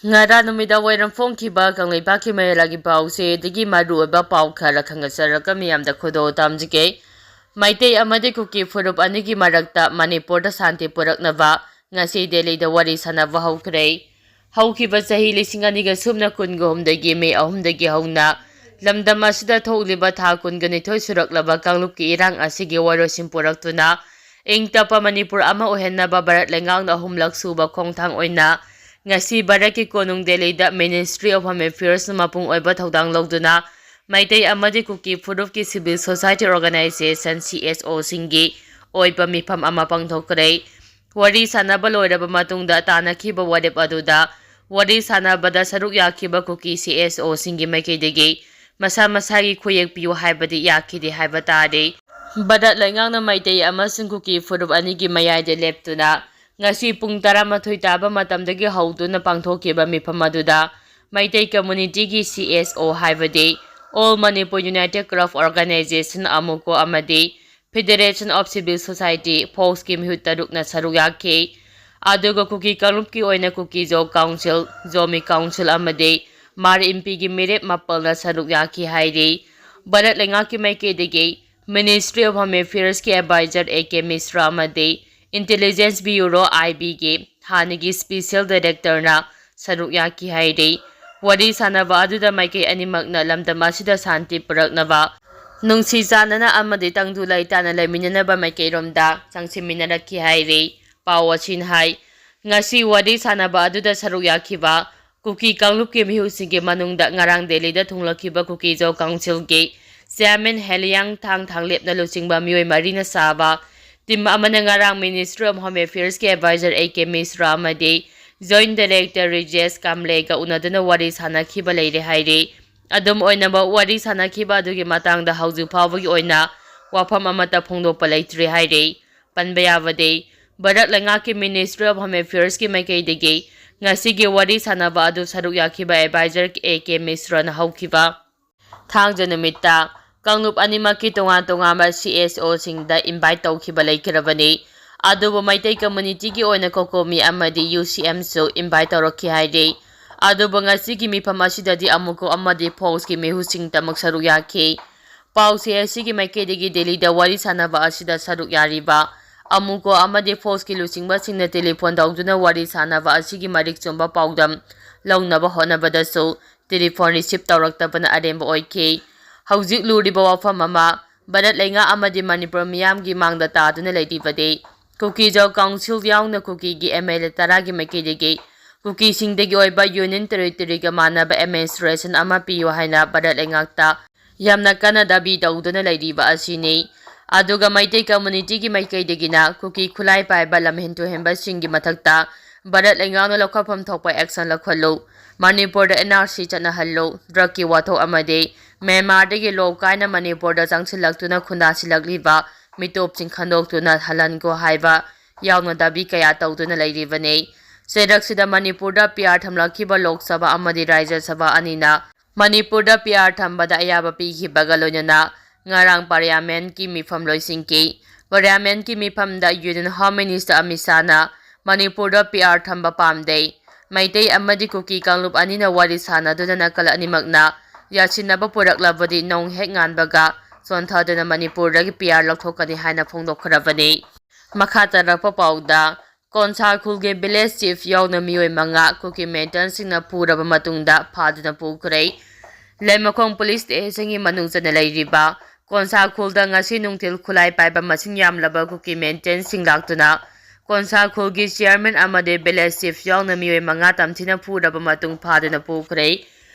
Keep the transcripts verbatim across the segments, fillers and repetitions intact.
ꯉꯔꯥꯡ ꯅꯨꯃꯤꯗꯥꯡ ꯋꯥꯏꯔꯝ ꯐꯣꯡꯈꯤꯕ ꯀꯪꯂꯩꯄꯥꯛꯀꯤ ꯃꯌꯥꯏ ꯂꯩꯕꯥꯛꯀꯤ ꯄꯥꯎꯆꯦꯗꯒꯤ ꯃꯔꯨꯑꯣꯏꯕ ꯄꯥꯎ ꯈꯔ ꯈꯪꯒꯠꯆꯔꯒ ꯃꯤꯌꯥꯝꯗ ꯈꯨꯗꯣꯜ ꯇꯝꯖꯒꯦ꯫ ꯃꯩꯇꯩ ꯑꯃꯗꯤ ꯀꯨꯀꯤ ꯐꯨꯔꯨꯞ ꯑꯅꯤꯒꯤ ꯃꯔꯛꯇ ꯃꯅꯤꯄꯨꯔꯗ ꯁꯥꯟꯇꯤ ꯄꯨꯔꯛꯅꯕ ꯉꯁꯤ ꯗꯦꯜꯂꯤꯗ ꯋꯥꯔꯤ ꯁꯥꯟꯅꯕ ꯍꯧꯈ꯭ꯔꯦ꯫ ꯍꯧꯈꯤꯕ ꯆꯍꯤ ꯂꯤꯁꯤꯡ ꯑꯅꯤꯒ ꯁꯨꯞꯅ ꯀꯨꯟꯒ ꯑꯍꯨꯝꯗꯒꯤ ꯃꯦ ꯑꯍꯨꯝꯗꯒꯤ ꯍꯧꯅ ꯂꯝꯗꯝ ꯑꯁꯤꯗ ꯊꯣꯛꯂꯤꯕ ꯊꯥ ꯀꯨꯟꯒ ꯅꯤꯊꯣꯏ ꯁꯨꯔꯛꯂꯕ ꯀꯥꯡꯂꯨꯞꯀꯤ ꯏꯔꯥꯡ ꯑꯁꯤꯒꯤ ꯋꯥꯔꯣꯏꯁꯤꯟ ꯄꯨꯔꯛꯇꯨꯅ ꯏꯪ ꯇꯞꯄ ꯃꯅꯤꯄꯨꯔ ꯑꯃ ꯑꯣꯏꯍꯟꯅꯕ ꯚꯥꯔꯠ ꯂꯩꯉꯥꯛꯅ ꯑꯍꯨꯝꯂꯛ ꯁꯨꯕ ꯈꯣꯡꯊꯥꯡ ꯑꯣꯏꯅ ꯉꯁꯤ ꯚꯥꯔꯠꯀꯤ ꯀꯣꯅꯨꯡ ꯗꯦꯜꯂꯤꯗ Ministry of Home Affairs ꯃꯄꯨꯡ ꯑꯣꯏꯕ ꯊꯧꯗꯥꯡ ꯂꯧꯗꯨꯅ ꯃꯩꯇꯩ ꯑꯃꯗꯤ ꯀꯨꯀꯤ ꯐꯨꯔꯨꯞꯀꯤ civil society organization, C S O ꯁꯤꯡꯒꯤ ꯑꯣꯏꯕ ꯃꯤꯐꯝ ꯑꯃ ꯄꯥꯡꯊꯣꯛꯈ꯭ꯔꯦ꯫ ꯋꯥꯔꯤ ꯁꯥꯟꯅꯕ ꯂꯣꯏꯔꯕ ꯃꯇꯨꯡꯗ ꯇꯥꯟꯅꯈꯤꯕ ꯋꯥꯔꯦꯞ ꯑꯗꯨꯗ ꯋꯥꯔꯤ ꯁꯥꯟꯅꯕꯗ ꯁꯔꯨꯛ ꯌꯥꯈꯤꯕ ꯀꯨꯀꯤ C S O ꯁꯤꯡꯒꯤ ꯃꯥꯏꯀꯩꯗꯒꯤ ꯃꯁꯥ ꯃꯁꯥꯒꯤ ꯈꯨꯌꯦꯛ ꯄꯤꯌꯨ ꯍꯥꯏꯕꯗꯤ ꯌꯥꯈꯤꯗꯦ ꯍꯥꯏꯕ ꯇꯥꯔꯦ꯫ ꯚꯥꯔꯠ ꯂꯩꯉꯥꯛꯅ ꯃꯩꯇꯩ ꯑꯃꯁꯨꯡ ꯀꯨꯀꯤ ꯐꯨꯔꯨꯞ ꯑꯅꯤꯒꯤ ꯃꯌꯥꯏꯗ ꯂꯦꯞꯇꯨꯅ ꯉꯁꯤ ꯄꯨꯡ ꯇꯔꯥꯃꯥꯊꯣꯏ ꯇꯥꯕ ꯃꯇꯝꯗꯒꯤ ꯍꯧꯗꯨꯅ ꯄꯥꯡꯊꯣꯛꯈꯤꯕ ꯃꯤꯐꯝ ꯑꯗꯨꯗ ꯃꯩꯇꯩ community ꯒꯤ C S O ꯍꯥꯏꯕꯗꯤ All Manipur United Club Organization, ꯑꯃꯨꯀꯣ, ꯑꯃꯗꯤ Federation of Civil Society, ꯐꯣꯛꯁꯀꯤ ꯃꯤꯍꯨꯠ ꯇꯔꯨꯛꯅ ꯁꯔꯨꯛ ꯌꯥꯈꯤ꯫ ꯑꯗꯨꯒ ꯀꯨꯀꯤ ꯀꯥꯡꯂꯨꯞꯀꯤ ꯑꯣꯏꯅ ꯀꯨꯀꯤ ꯖꯣ ꯀꯥꯎꯟꯁꯤꯜ, ꯖꯣꯃꯤ ꯀꯥꯎꯟꯁꯤꯜ ꯑꯃꯗꯤ ꯃꯥꯔ ꯏꯝꯄꯤꯒꯤ ꯃꯤꯔꯦꯞ ꯃꯥꯄꯜꯅ ꯁꯔꯨꯛ ꯌꯥꯈꯤ ꯍꯥꯏꯔꯤ꯫ ꯚꯥꯔꯠ ꯂꯩꯉꯥꯛꯀꯤ ꯃꯥꯏꯀꯩꯗꯒꯤ Ministry of Home Affairs ꯀꯤ advisor A K ꯃꯤꯁ꯭ꯔꯥ ꯑꯃꯗꯤ Intelligence Bureau, I B ꯒꯤ ꯍꯥꯟꯅꯒꯤ special director ꯅ ꯁꯔꯨꯛ ꯌꯥꯈꯤ ꯍꯥꯏꯔꯤ꯫ ꯋꯥꯔꯤ ꯁꯥꯟꯅꯕ ꯑꯗꯨꯗ ꯃꯥꯏꯀꯩ ꯑꯅꯤꯃꯛꯅ ꯂꯝꯗꯝ ꯑꯁꯤꯗ ꯁꯥꯟꯇꯤ ꯄꯨꯔꯛꯅꯕ, ꯅꯨꯡꯁꯤ ꯆꯥꯟꯅꯅ ꯑꯃꯗꯤ ꯇꯪꯗꯨ ꯂꯩꯇꯥꯅ ꯂꯩꯃꯤꯟꯅꯅꯕ ꯃꯥꯏꯀꯩꯔꯣꯝꯗ ꯆꯪꯁꯤꯟꯃꯤꯟꯅꯔꯛꯈꯤ ꯍꯥꯏꯔꯤ꯫ ꯄꯥꯎ ꯑꯁꯤꯅ ꯍꯥꯏ, ꯉꯁꯤ ꯋꯥꯔꯤ ꯁꯥꯟꯅꯕ ꯑꯗꯨꯗ ꯁꯔꯨꯛ ꯌꯥꯈꯤꯕ ꯀꯨꯀꯤ ꯀꯥꯡꯂꯨꯞꯀꯤ ꯃꯤꯍꯨꯠꯁꯤꯡꯒꯤ ꯃꯅꯨꯡꯗ ꯉꯔꯥꯡ ꯗꯦꯜꯂꯤꯗ ꯊꯨꯡꯂꯈꯤꯕ ꯀꯨꯀꯤ ꯖꯣ ꯀꯥꯎꯟꯁꯤꯜꯒꯤ chairman ꯍꯦꯂꯤꯌꯥꯡ ꯊꯥꯡ ꯊꯥꯡꯂꯦꯞꯅ ꯂꯨꯆꯤꯡꯕ ꯃꯤꯑꯣꯏ ꯃꯔꯤꯅ ꯁꯥꯕ team ꯑꯃꯅ ꯉꯔꯥꯡ Ministry of Home Affairs ꯀꯤ advisor A K ꯃꯤꯁ꯭ꯔꯥ ꯑꯃꯗꯤ joint director ꯔꯤꯖꯦꯁ ꯀꯥꯝꯂꯦꯒ ꯎꯅꯗꯨꯅ ꯋꯥꯔꯤ ꯁꯥꯟꯅꯈꯤꯕ ꯂꯩꯔꯦ ꯍꯥꯏꯔꯤ꯫ ꯑꯗꯨꯝ ꯑꯣꯏꯅꯃꯛ, ꯋꯥꯔꯤ ꯁꯥꯟꯅꯈꯤꯕ ꯑꯗꯨꯒꯤ ꯃꯇꯥꯡꯗ ꯍꯧꯖꯤꯛ ꯐꯥꯎꯕꯒꯤ ꯑꯣꯏꯅ ꯋꯥꯐꯝ ꯑꯃꯠꯇ ꯐꯣꯡꯗꯣꯛꯄ ꯂꯩꯇ꯭ꯔꯤ ꯍꯥꯏꯔꯤ꯫ ꯄꯟꯕ ꯌꯥꯕꯗꯤ, ꯚꯥꯔꯠ ꯂꯩꯉꯥꯛꯀꯤ Ministry of Home Affairs ꯀꯤ ꯃꯥꯏꯀꯩꯗꯒꯤ ꯉꯁꯤꯒꯤ ꯋꯥꯔꯤ ꯁꯥꯟꯅꯕ ꯑꯗꯨ ꯁꯔꯨꯛ ꯌꯥꯈꯤꯕ advisor A K ꯃꯤꯁ꯭ꯔꯥꯅ ꯍꯧꯈꯤꯕ ꯊꯥꯡꯖ ꯅꯨꯃꯤꯠꯇ ꯀꯥꯡꯂꯨꯞ ꯑꯅꯤꯃꯛꯀꯤ ꯇꯣꯉꯥꯟ ꯇꯣꯉꯥꯟꯕ C S O ꯁꯤꯡꯗ invite ꯇꯧꯈꯤꯕ ꯂꯩꯈꯤꯔꯕꯅꯤ꯫ ꯑꯗꯨꯕꯨ ꯃꯩꯇꯩ community ꯒꯤ ꯑꯣꯏꯅ COCOMI ꯑꯃꯗꯤ U C M ꯁꯨ invite ꯇꯧꯔꯛꯈꯤ ꯍꯥꯏꯔꯤ꯫ ꯑꯗꯨꯕꯨ ꯉꯁꯤꯒꯤ ꯃꯤꯐꯝ ꯑꯁꯤꯗꯗꯤ ꯑꯃꯨꯀꯣ ꯑꯃꯗꯤ ꯐꯣꯛꯁꯀꯤ ꯃꯤꯍꯨꯠꯁꯤꯡꯇꯃꯛ ꯁꯔꯨꯛ ꯌꯥꯈꯤ꯫ ꯄꯥꯎꯆꯦ ꯑꯁꯤꯒꯤ ꯃꯥꯏꯀꯩꯗꯒꯤ ꯗꯦꯜꯂꯤꯗ ꯋꯥꯔꯤ ꯁꯥꯟꯅꯕ ꯑꯁꯤꯗ ꯁꯔꯨꯛ ꯌꯥꯔꯤꯕ ꯑꯃꯨꯀꯣ ꯑꯃꯗꯤ ꯐꯣꯛꯁꯀꯤ ꯂꯨꯆꯤꯡꯕꯁꯤꯡꯅ ꯇꯦꯂꯤꯐꯣꯟ ꯇꯧꯗꯨꯅ ꯋꯥꯔꯤ ꯁꯥꯟꯅꯕ ꯑꯁꯤꯒꯤ ꯃꯔꯤꯛ ꯆꯨꯝꯕ ꯄꯥꯎꯗꯝ ꯂꯧꯅꯕ ꯍꯣꯠꯅꯕꯗꯁꯨ ꯇꯦꯂꯤꯐꯣꯟ ꯔꯤꯁꯤꯞ ꯇꯧꯔꯛꯇꯕꯅ ꯑꯔꯦꯝꯕ ꯑꯣꯏꯈꯤ꯫ ꯍꯧꯖꯤꯛ ꯂꯨꯔꯤꯕ ꯋꯥꯐꯝ ꯑꯃ ꯚꯥꯔꯠ ꯂꯩꯉꯥꯛ ꯑꯃꯗꯤ ꯃꯅꯤꯄꯨꯔ ꯃꯤꯌꯥꯝꯒꯤ ꯃꯥꯡꯗ ꯇꯥꯗꯨꯅ ꯂꯩꯔꯤꯕꯗꯤ ꯀꯨꯀꯤꯖꯥꯎ ꯀꯥꯎꯟꯁꯤꯜ ꯌꯥꯎꯅ ꯀꯨꯀꯤꯒꯤ ꯑꯦꯝ ꯑꯦꯜ ꯑꯦ ꯇꯔꯥꯒꯤ ꯃꯥꯏꯀꯩꯗꯒꯤ ꯀꯨꯀꯤꯁꯤꯡꯗꯒꯤ ꯑꯣꯏꯕ ꯌꯨꯅꯤꯌꯟ ꯇꯦꯔꯤꯇꯣꯔꯤꯒ ꯃꯥꯟꯅꯕ ꯑꯦꯗꯃꯤꯅꯤꯁꯇ꯭ꯔꯦꯁꯟ ꯑꯃ ꯄꯤꯌꯨ ꯍꯥꯏꯅ ꯚꯥꯔꯠ ꯂꯩꯉꯥꯛꯇ ꯌꯥꯝꯅ ꯀꯟꯅ ꯗꯥꯕꯤ ꯇꯧꯗꯨꯅ ꯂꯩꯔꯤꯕ ꯑꯁꯤꯅꯤ꯫ ꯑꯗꯨꯒ ꯃꯩꯇꯩ ꯀꯝꯃꯨꯅꯤꯇꯤꯒꯤ ꯃꯥꯏꯀꯩꯗꯒꯤꯅ ꯀꯨꯀꯤ ꯈꯨꯠꯂꯥꯏ ꯄꯥꯏꯕ ꯂꯝꯍꯦꯟ ꯇꯨꯍꯦꯟꯕꯁꯤꯡꯒꯤ ꯃꯊꯛꯇ ꯚꯥꯔꯠ ꯂꯩꯉꯥꯛꯅ ꯂꯧꯈꯠꯐꯝ ꯊꯣꯛꯄ ꯑꯦꯛꯁꯟ ꯂꯧꯈꯠꯂꯨ, ꯃꯅꯤꯄꯨꯔꯗ ꯑꯦꯟ ꯑꯥꯔ ꯁꯤ ꯆꯠꯅꯍꯜꯂꯨ, ꯗ꯭ꯔꯒꯀꯤ ꯋꯥꯊꯣꯛ ꯑꯃꯗꯤ ꯃ꯭ꯌꯥꯟꯃꯥꯔꯗꯒꯤ ꯂꯣꯞ ꯀꯥꯏꯅ ꯃꯅꯤꯄꯨꯔꯗ ꯆꯪꯁꯤꯜꯂꯛꯇꯨꯅ ꯈꯨꯟꯗꯥꯁꯤꯜꯂꯛꯂꯤꯕ ꯃꯤꯇꯣꯞꯁꯤꯡ ꯈꯟꯗꯣꯛꯇꯨꯅ ꯍꯜꯍꯟꯈꯣ ꯍꯥꯏꯕ ꯌꯥꯎꯅ ꯗꯥꯕꯤ ꯀꯌꯥ ꯇꯧꯗꯨꯅ ꯂꯩꯔꯤꯕꯅꯤ꯫ ꯆꯩꯔꯛꯁꯤꯗ ꯃꯅꯤꯄꯨꯔꯗ ꯄꯤ ꯑꯥꯔ ꯊꯝꯂꯛꯈꯤꯕ ꯂꯣꯛ ꯁꯚꯥ ꯑꯃꯗꯤ ꯔꯥꯖ꯭ꯌ ꯁꯚꯥ ꯑꯅꯤꯅ ꯃꯅꯤꯄꯨꯔꯗ ꯄꯤ ꯑꯥꯔ ꯊꯝꯕꯗ ꯑꯌꯥꯕ ꯄꯤꯈꯤꯕꯒ ꯂꯣꯏꯅꯅ ꯉꯔꯥꯡ ꯄꯥꯔꯂꯤꯌꯥꯃꯦꯟꯠꯀꯤ ꯃꯤꯐꯝ ꯂꯣꯏꯁꯤꯟꯈꯤ꯫ ꯄꯥꯔꯂꯤꯌꯥꯃꯦꯟꯠꯀꯤ ꯃꯤꯐꯝꯗ ꯌꯨꯅꯤꯌꯟ ꯍꯣꯝ ꯃꯤꯅꯤꯁꯇꯔ ꯑꯃꯤꯠ ꯁꯥꯍꯅ ꯃꯅꯤꯄꯨꯔꯗ ꯄꯤ ꯑꯥꯔ ꯊꯝꯕ ꯄꯥꯝꯗꯦ, ꯃꯩꯇꯩ ꯑꯃꯗꯤ ꯀꯨꯀꯤ ꯀꯥꯡꯂꯨꯞ ꯑꯅꯤꯅ ꯋꯥꯔꯤ ꯁꯥꯟꯅꯗꯨꯅ ꯅꯥꯀꯜ ꯑꯅꯤꯃꯛꯅ ꯌꯥꯁꯤꯟꯅꯕ ꯄꯨꯔꯛꯂꯕꯗꯤ ꯅꯣꯡ ꯍꯦꯛ ꯉꯥꯟꯕꯒ ꯆꯣꯟꯊꯗꯨꯅ ꯃꯅꯤꯄꯨꯔꯗꯒꯤ ꯄꯤ ꯑꯥꯔ ꯂꯧꯊꯣꯛꯀꯅꯤ ꯍꯥꯏꯅ ꯐꯣꯡꯗꯣꯛꯈ꯭ꯔꯕꯅꯤ꯫ ꯃꯈꯥ ꯇꯥꯔꯛꯄ ꯄꯥꯎꯗ, ꯀꯣꯟꯁꯥ ꯈꯨꯜꯒꯤ ꯚꯤꯂꯦꯖ ꯆꯤꯐ ꯌꯥꯎꯅ ꯃꯤꯑꯣꯏ ꯃꯉꯥ ꯀꯨꯀꯤ ꯃꯤꯂꯤꯇꯦꯟꯠꯁꯤꯡꯅ ꯄꯨꯔꯕ ꯃꯇꯨꯡꯗ ꯐꯥꯗꯨꯅ ꯄꯨꯈ꯭ꯔꯦ꯫ ꯂꯩꯃꯈꯣꯡ ꯄꯨꯂꯤꯁ ꯁ꯭ꯇꯦꯁꯟꯒꯤ ꯃꯅꯨꯡ ꯆꯟꯅ ꯂꯩꯔꯤꯕ ꯀꯣꯟꯁꯥ ꯈꯨꯜꯗ ꯉꯁꯤ ꯅꯨꯡꯊꯤꯜ ꯈꯨꯠꯂꯥꯏ ꯄꯥꯏꯕ ꯃꯁꯤꯡ ꯌꯥꯝꯂꯕ ꯀꯨꯀꯤ ꯃꯤꯂꯤꯇꯦꯟꯠꯁꯤꯡ ꯂꯥꯛꯇꯨꯅ ꯀꯣꯟꯁꯥ ꯈꯨꯜꯒꯤ ꯆꯤꯌꯔꯃꯦꯟ ꯑꯃꯗꯤ ꯚꯤꯂꯦꯖ ꯆꯤꯐ ꯌꯥꯎꯅ ꯃꯤꯑꯣꯏ ꯃꯉꯥ ꯇꯝꯊꯤꯅ ꯐꯨꯔꯕ ꯃꯇꯨꯡ ꯐꯥꯗꯨꯅ ꯄꯨꯈ꯭ꯔꯦ꯫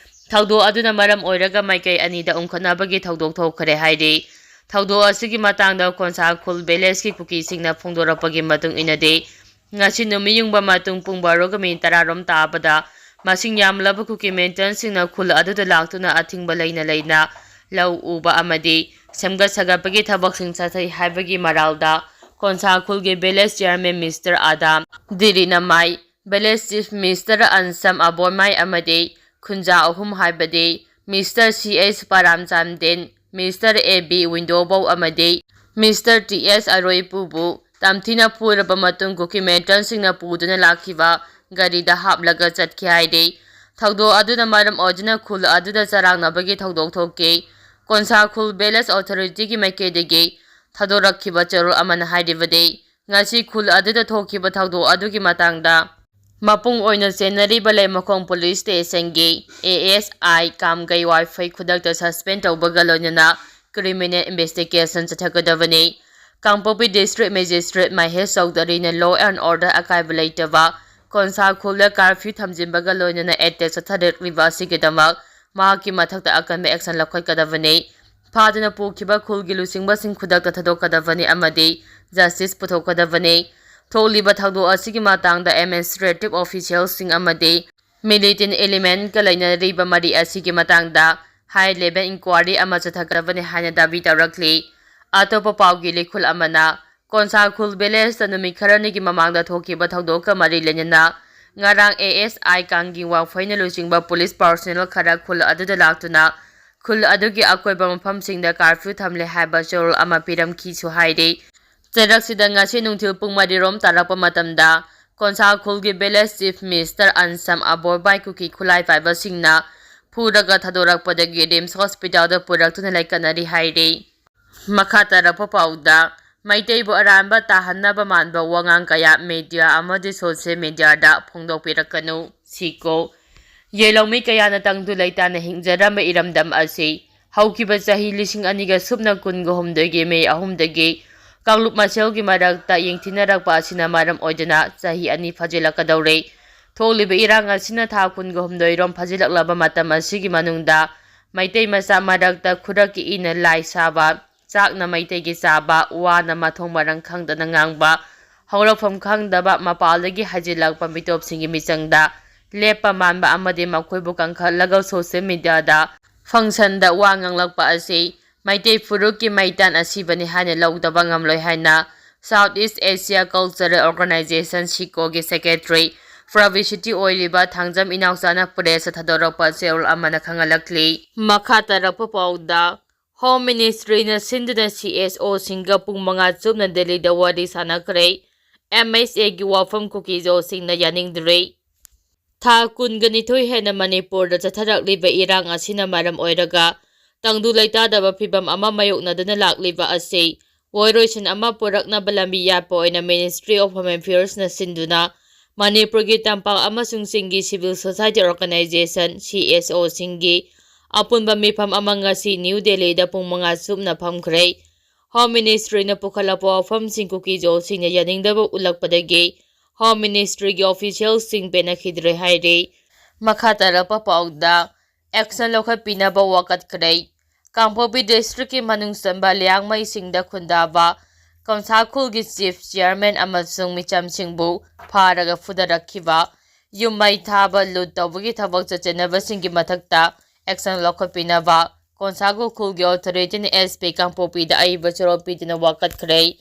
ꯊꯧꯗꯣꯛ ꯑꯗꯨꯅ ꯃꯔꯝ ꯑꯣꯏꯔꯒ ꯃꯥꯏꯀꯩ ꯑꯅꯤꯗ ꯎꯪꯈꯠꯅꯕꯒꯤ ꯊꯧꯗꯣꯛ ꯊꯣꯛꯈ꯭ꯔꯦ ꯍꯥꯏꯔꯤ꯫ ꯊꯧꯗꯣꯛ ꯑꯁꯤꯒꯤ ꯃꯇꯥꯡꯗ ꯀꯣꯟꯁꯥ ꯈꯨꯜ ꯚꯤꯂꯦꯖꯀꯤ ꯀꯨꯀꯤꯁꯤꯡꯅ ꯐꯣꯡꯗꯣꯔꯛꯄꯒꯤ ꯃꯇꯨꯡ ꯏꯟꯅꯗꯤ, ꯉꯁꯤ ꯅꯨꯃꯤꯠ ꯌꯨꯡꯕ ꯃꯇꯨꯡ ꯄꯨꯡ ꯕꯥꯔꯣꯒ ꯃꯤꯅꯤꯠ ꯇꯔꯥꯔꯣꯝ ꯇꯥꯕꯗ ꯃꯁꯤꯡ ꯌꯥꯝꯂꯕ ꯀꯨꯀꯤ ꯃꯤꯂꯤꯇꯦꯟꯠꯁꯤꯡꯅ ꯈꯨꯜ ꯑꯗꯨꯗ ꯂꯥꯛꯇꯨꯅ ꯑꯊꯤꯡꯕ ꯂꯩꯅ ꯂꯩꯅ ꯂꯧ ꯎꯕ ꯑꯃꯗꯤ ꯁꯦꯝꯒꯠ ꯁꯥꯒꯠꯄꯒꯤ ꯊꯕꯛꯁꯤꯡ ꯆꯠꯊꯩ ꯍꯥꯏꯕꯒꯤ ꯃꯔꯥꯜꯗ ꯀꯣꯟꯁꯥ ꯈꯨꯜꯒꯤ village chairman mister Adam Dirinmai, village chief mister Ansam Aboimai ꯑꯃꯗꯤ ꯈꯨꯟꯖꯥ ꯑꯍꯨꯝ ꯍꯥꯏꯕꯗꯤ mister C S ꯄꯥꯔꯥꯝꯆꯥꯟꯗꯦꯟ, mister A B ꯋꯤꯟꯗꯣꯕꯧ ꯑꯃꯗꯤ ꯃꯤꯁꯇꯔ ꯇꯤ ꯑꯦꯁ ꯑꯔꯣꯏꯄꯨꯕꯨ ꯇꯝꯊꯤꯅ ꯐꯨꯔꯕ ꯃꯇꯨꯡ ꯀꯨꯀꯤ ꯃꯤꯂꯤꯇꯦꯟꯠꯁꯤꯡꯅ ꯄꯨꯗꯨꯅ ꯂꯥꯛꯈꯤꯕ ꯒꯥꯔꯤꯗ ꯍꯥꯞꯂꯒ ꯆꯠꯈꯤ ꯍꯥꯏꯔꯤ꯫ ꯊꯧꯗꯣꯛ ꯑꯗꯨꯅ ꯃꯔꯝ ꯑꯣꯏꯗꯨꯅ ꯈꯨꯜ ꯑꯗꯨꯗ ꯆꯔꯥꯡꯅꯕꯒꯤ ꯊꯧꯗꯣꯛ ꯊꯣꯛꯈꯤ꯫ ꯀꯣꯟꯁꯥ ꯈꯨꯜ ꯚꯤꯂꯦꯖ ꯑꯣꯊꯣꯔꯤꯇꯤꯒꯤ ꯃꯥꯏꯀꯩꯗꯒꯤ ꯊꯥꯗꯣꯔꯛꯈꯤꯕ ꯆꯦꯔꯣꯜ ꯑꯃꯅ ꯍꯥꯏꯔꯤꯕꯗꯤ, ꯉꯁꯤ ꯈꯨꯜ ꯑꯗꯨꯗ ꯊꯣꯛꯈꯤꯕ ꯊꯧꯗꯣꯛ ꯑꯗꯨꯒꯤ ꯃꯇꯥꯡꯗ ꯃꯄꯨꯡ ꯑꯣꯏꯅ ꯆꯦꯟꯅꯔꯤꯕ ꯂꯩꯃꯈꯣꯡ ꯄꯨꯂꯤꯁ ꯁ꯭ꯇꯦꯁꯟꯒꯤ ꯑꯦ ꯑꯦꯁ ꯑꯥꯏ ꯀꯥꯝꯒꯩ ꯋꯥꯏꯐꯩ ꯈꯨꯗꯛꯇ ꯁꯁꯄꯦꯟ ꯇꯧꯕꯒ ꯂꯣꯏꯅꯅ ꯀ꯭ꯔꯤꯃꯤꯅꯦꯜ ꯏꯟꯚꯦꯁꯇꯤꯒꯦꯁꯟ ꯆꯠꯊꯒꯗꯕꯅꯤ꯫ ꯀꯥꯡꯄꯣꯛꯄꯤ ꯗꯤꯁꯇ꯭ꯔꯤꯛ ꯃꯦꯖꯤꯁꯇ꯭ꯔꯦꯠ ꯃꯍꯦꯁ ꯆꯧꯙꯔꯤꯅ law and order ꯑꯀꯥꯏꯕ ꯂꯩꯇꯕ ꯀꯣꯟꯁꯥ ꯈꯨꯜꯗ ꯀꯥꯔꯐ꯭ꯌꯨ ꯊꯝꯖꯤꯟꯕꯒ ꯂꯣꯏꯅꯅ ꯑꯦꯇꯦꯛ ꯆꯠꯊꯔꯛꯂꯤꯕ ꯑꯁꯤꯒꯤꯗꯃꯛ ꯃꯍꯥꯛꯀꯤ ꯃꯊꯛꯇ ꯑꯀꯟꯕ ꯑꯦꯛꯁꯟ ꯂꯧꯈꯠꯀꯗꯕꯅꯤ꯫ ꯐꯥꯗꯨꯅ ꯄꯨꯈꯤꯕ ꯈꯨꯜꯒꯤ ꯂꯨꯆꯤꯡꯕꯁꯤꯡ ꯈꯨꯗꯛꯇ ꯊꯥꯗꯣꯛꯀꯗꯕꯅꯤ ꯑꯃꯗꯤ ꯖꯁꯇꯤꯁ ꯄꯨꯊꯣꯛꯀꯗꯕꯅꯤ꯫ ꯊꯣꯛꯂꯤꯕ ꯊꯧꯗꯣꯛ ꯑꯁꯤꯒꯤ ꯃꯇꯥꯡꯗ ꯑꯦꯗꯃꯤꯅꯤꯁꯇ꯭ꯔꯦꯇꯤꯚ ꯑꯣꯐꯤꯁꯤꯌꯦꯜꯁꯤꯡ ꯑꯃꯗꯤ ꯃꯤꯂꯤꯇꯦꯟ ꯑꯦꯂꯤꯃꯦꯟꯠꯀ ꯂꯩꯅꯔꯤꯕ ꯃꯔꯤ ꯑꯁꯤꯒꯤ ꯃꯇꯥꯡꯗ ꯍꯥꯏ ꯂꯦꯚꯦꯜ ꯏꯟꯀ꯭ꯋꯥꯔꯤ ꯑꯃ ꯆꯠꯊꯒꯗꯕꯅꯤ ꯍꯥꯏꯅ ꯗꯥꯕꯤ ꯇꯧꯔꯛꯂꯤ꯫ ꯑꯇꯣꯞꯄ ꯄꯥꯎꯒꯤ ꯂꯤꯈꯨꯜ ꯑꯃꯅ ꯀꯣꯟꯁꯥ ꯈꯨꯜ ꯚꯤꯂꯦꯖꯇ ꯅꯨꯃꯤꯠ ꯈꯔꯅꯤꯒꯤ ꯃꯃꯥꯡꯗ ꯊꯣꯛꯈꯤꯕ ꯊꯧꯗꯣꯛꯀ ꯃꯔꯤ ꯂꯩꯅꯅ ꯉꯔꯥꯡ ꯑꯦ ꯑꯦꯁ ꯑꯥꯏ ꯀꯥꯡꯒꯤ ꯋꯥꯡꯐꯩꯅ ꯂꯨꯆꯤꯡꯕ ꯄꯨꯂꯤꯁ ꯄꯥꯔꯁꯣꯅꯦꯜ ꯈꯔ ꯈꯨꯜ ꯑꯗꯨꯗ ꯂꯥꯛꯇꯨꯅ ꯈꯨꯜ ꯑꯗꯨꯒꯤ ꯑꯀꯣꯏꯕ ꯃꯐꯝꯁꯤꯡꯗ ꯀꯥꯔꯐ꯭ꯌꯨ ꯊꯝꯂꯦ ꯍꯥꯏꯕ ꯆꯦꯔꯣꯜ ꯑꯃ ꯄꯤꯔꯝꯈꯤꯁꯨ ꯍꯥꯏꯔꯤ꯫ ꯆꯩꯔꯛꯁꯤꯗ ꯉꯁꯤ ꯅꯨꯡꯊꯤꯜ ꯄꯨꯡ ꯃꯔꯤꯔꯣꯝ ꯇꯥꯔꯛꯄ ꯃꯇꯝꯗ ꯀꯣꯟꯁꯥ ꯈꯨꯜꯒꯤ ꯚꯤꯂꯦꯖ ꯆꯤꯐ ꯃꯤꯁꯇꯔ ꯑꯟꯁꯝ ꯑꯕꯣꯏꯕꯥꯏ ꯀꯨꯀꯤ ꯈꯨꯠꯂꯥꯏ ꯄꯥꯏꯕꯁꯤꯡꯅ ꯐꯨꯔꯒ ꯊꯥꯗꯣꯔꯛꯄꯗꯒꯤ ꯔꯤꯝꯁ ꯍꯣꯁꯄꯤꯇꯥꯜꯗ ꯄꯨꯔꯛꯇꯨꯅ ꯂꯩꯀꯠꯅꯔꯤ ꯍꯥꯏꯔꯤ꯫ ꯃꯈꯥ ꯇꯥꯔꯛꯄ ꯄꯥꯎꯗ, ꯃꯩꯇꯩꯕꯨ ꯑꯔꯥꯟꯕ ꯇꯥꯍꯟꯅꯕ ꯃꯥꯟꯕ ꯋꯥꯉꯥꯡ ꯀꯌꯥ ꯃꯦꯗꯤꯌꯥ ꯑꯃꯗꯤ ꯁꯣꯁꯤꯌꯦꯜ ꯃꯦꯗꯤꯌꯥꯗ ꯐꯣꯡꯗꯣꯛꯄꯤꯔꯛꯀꯅꯨ, ꯁꯤꯀꯣ꯫ ꯌꯦꯜꯍꯧꯃꯤ ꯀꯌꯥꯅ ꯇꯪꯗꯨ ꯂꯩꯇꯥꯅ ꯍꯤꯡꯖꯔꯝꯕ ꯏꯔꯝꯗꯝ ꯑꯁꯤ ꯍꯧꯈꯤꯕ ꯆꯍꯤ ꯂꯤꯁꯤꯡ ꯑꯅꯤꯒ ꯁꯨꯞꯅ ꯀꯨꯟꯒ ꯍꯨꯝꯗꯣꯏꯒꯤ ꯃꯦ ꯑꯍꯨꯝꯗꯒꯤ ꯀꯥꯡꯂꯨꯞ ꯃꯁꯦꯜꯒꯤ ꯃꯔꯛꯇ ꯌꯦꯡꯊꯤꯅꯔꯛꯄ ꯑꯁꯤꯅ ꯃꯔꯝ ꯑꯣꯏꯗꯨꯅ ꯆꯍꯤ ꯑꯅꯤ ꯐꯥꯖꯤꯜꯂꯛꯀꯗꯧꯔꯦ꯫ ꯊꯣꯛꯂꯤꯕ ꯏꯔꯥꯡ ꯑꯁꯤꯅ ꯊꯥ ꯀꯨꯟꯒ ꯍꯨꯝꯗꯣꯏꯔꯣꯝ ꯐꯥꯖꯤꯜꯂꯛꯂꯕ ꯃꯇꯝ ꯑꯁꯤꯒꯤ ꯃꯅꯨꯡꯗ ꯃꯩꯇꯩ ꯃꯆꯥ ꯃꯔꯛꯇ ꯈꯨꯔꯛꯀꯤ ꯏꯅ ꯂꯥꯏ ꯁꯥꯕ, ꯆꯥꯛꯅ ꯃꯩꯇꯩꯒꯤ ꯆꯥꯕ, ꯋꯥꯅ ꯃꯊꯣꯡ ꯃꯔꯝ ꯈꯪꯗꯅ ꯉꯥꯡꯕ, ꯍꯧꯔꯛꯐꯝ ꯈꯪꯗꯕ ꯃꯄꯥꯜꯗꯒꯤ ꯍꯥꯏꯖꯤꯜꯂꯛꯄ ꯃꯤꯇꯣꯞꯁꯤꯡꯒꯤ ꯃꯤꯆꯪꯗ ꯂꯦꯞꯄ ꯃꯥꯟꯕ ꯑꯃꯗꯤ ꯃꯈꯣꯏꯕꯨ ꯀꯟꯈꯠꯂꯒ ꯁꯣꯁꯤꯌꯦꯜ ꯃꯦꯗꯤꯌꯥꯗ ꯐꯪꯁꯟꯗ ꯋꯥ ꯉꯥꯡꯂꯛꯄ ꯑꯁꯤ ꯃꯩꯇꯩ ꯐꯨꯔꯨꯞꯀꯤ ꯃꯩꯇꯥꯟ ꯑꯁꯤꯕꯅꯤ ꯍꯥꯏꯅ ꯂꯧꯗꯕ ꯉꯝꯂꯣꯏ ꯍꯥꯏꯅ South East Asia Cultural Organization, ꯁꯤꯀꯣꯒꯤ ꯁꯦꯀ꯭ꯔꯦꯇꯔꯤ ꯄꯕ꯭ꯂꯤꯁꯤꯇꯤ ꯑꯣꯏꯔꯤꯕ ꯊꯥꯡꯖꯝ ꯏꯅꯥꯎꯆꯥꯅ ꯄ꯭ꯔꯦꯁꯇ ꯊꯥꯗꯣꯔꯛꯄ ꯆꯦꯔꯣꯜ ꯑꯃꯅ ꯈꯪꯍꯜꯂꯛꯂꯤ꯫ ꯃꯈꯥ ꯇꯥꯔꯛꯄ ꯄꯥꯎꯗ, ꯍꯣꯝ ꯃꯤꯅꯤꯁꯇ꯭ꯔꯤꯅ ꯁꯤꯟꯗꯨꯅ ꯁꯤ ꯑꯦꯁ ꯑꯣꯁꯤꯡꯒ ꯄꯨꯡ ꯃꯉꯥ ꯆꯨꯞꯅ ꯗꯦꯜꯂꯤꯗ ꯋꯥꯔꯤ ꯁꯥꯟꯅꯈ꯭ꯔꯦ꯫ ꯑꯦꯝ ꯑꯩꯆ ꯑꯦꯒꯤ ꯋꯥꯐꯝ ꯀꯨꯀꯤꯖꯣꯁꯤꯡꯅ ꯌꯥꯅꯤꯡꯗ꯭ꯔꯦ꯫ ꯊꯥ ꯀꯨꯟꯒ ꯅꯤꯊꯣꯏ ꯍꯦꯟꯅ ꯃꯅꯤꯄꯨꯔꯗ ꯆꯠꯊꯔꯛꯂꯤꯕ ꯏꯔꯥꯡ ꯑꯁꯤꯅ ꯃꯔꯝ ꯑꯣꯏꯔꯒ ꯇꯪꯗꯨ ꯂꯩꯇꯥꯗꯕ ꯐꯤꯚꯝ ꯑꯃ ꯃꯥꯌꯣꯛꯅꯗꯨꯅ ꯂꯥꯛꯂꯤꯕ ꯑꯁꯤ ꯋꯥꯔꯣꯏꯁꯤꯟ ꯑꯃ ꯄꯨꯔꯛꯅꯕ ꯂꯝꯕꯤ ꯌꯥꯠꯄ ꯑꯣꯏꯅ Ministry of Home Affairsꯅ ꯁꯤꯟꯗꯨꯅ ꯃꯅꯤꯄꯨꯔꯒꯤ ꯇꯝꯄꯥꯛ ꯑꯃꯁꯨꯡ ꯆꯤꯡꯒꯤ civil society organization, CSOꯁꯤꯡꯒꯤ ꯑꯄꯨꯟꯕ ꯃꯤꯐꯝ ꯑꯃ ꯉꯁꯤ ꯅ꯭ꯌꯨ ꯗꯦꯜꯂꯤꯗ ꯄꯨꯡ ꯃꯉꯥ ꯆꯨꯞꯅ ꯐꯝꯈ꯭ꯔꯦ꯫ Home Ministryꯅ ꯄꯨꯈꯠꯂꯛꯄ ꯋꯥꯐꯝꯁꯤꯡ ꯀꯨꯀꯤ-ꯖꯣꯁꯤꯡꯅ ꯌꯥꯅꯤꯡꯗꯕ ꯎꯠꯂꯛꯄꯗꯒꯤ Home Ministryꯒꯤ officialꯁꯤꯡ ꯄꯦꯟꯅꯈꯤꯗ꯭ꯔꯦ ꯍꯥꯏꯔꯤ꯫ ꯃꯈꯥ ꯇꯥꯔꯛꯄ ꯄꯥꯎꯗ action ꯂꯧꯈꯠꯄꯤꯅꯕ ꯋꯥꯀꯠꯈ꯭ꯔꯦ꯫ ꯀꯥꯡꯄꯣꯛꯄꯤ districtꯀꯤ ꯃꯅꯨꯡ ꯆꯟꯕ ꯂꯤꯌꯥꯡꯃꯩꯁꯤꯡꯗ ꯈꯨꯟꯗꯥꯕ ꯀꯣꯟꯁꯥꯈꯨꯜꯒꯤ chief, chairman ꯑꯃꯁꯨꯡ ꯃꯤꯆꯝꯁꯤꯡꯕꯨ ꯐꯥꯔꯒ ꯐꯨꯗꯔꯛꯈꯤꯕ, ꯌꯨꯝ ꯃꯩ ꯊꯥꯕ, ꯂꯨꯠ ꯇꯧꯕꯒꯤ ꯊꯕꯛ ꯆꯠꯆꯅꯕꯁꯤꯡꯒꯤ ꯃꯊꯛꯇ action ꯂꯧꯈꯠꯄꯤꯅꯕ ꯀꯣꯟꯁꯥꯈꯨꯜ ꯈꯨꯜꯒꯤ authorityꯅ SP ꯀꯥꯡꯄꯣꯛꯄꯤꯗ ꯑꯏꯕ ꯆꯨꯔꯣꯜ ꯄꯤꯗꯨꯅ ꯋꯥꯀꯠꯈ꯭ꯔꯦ꯫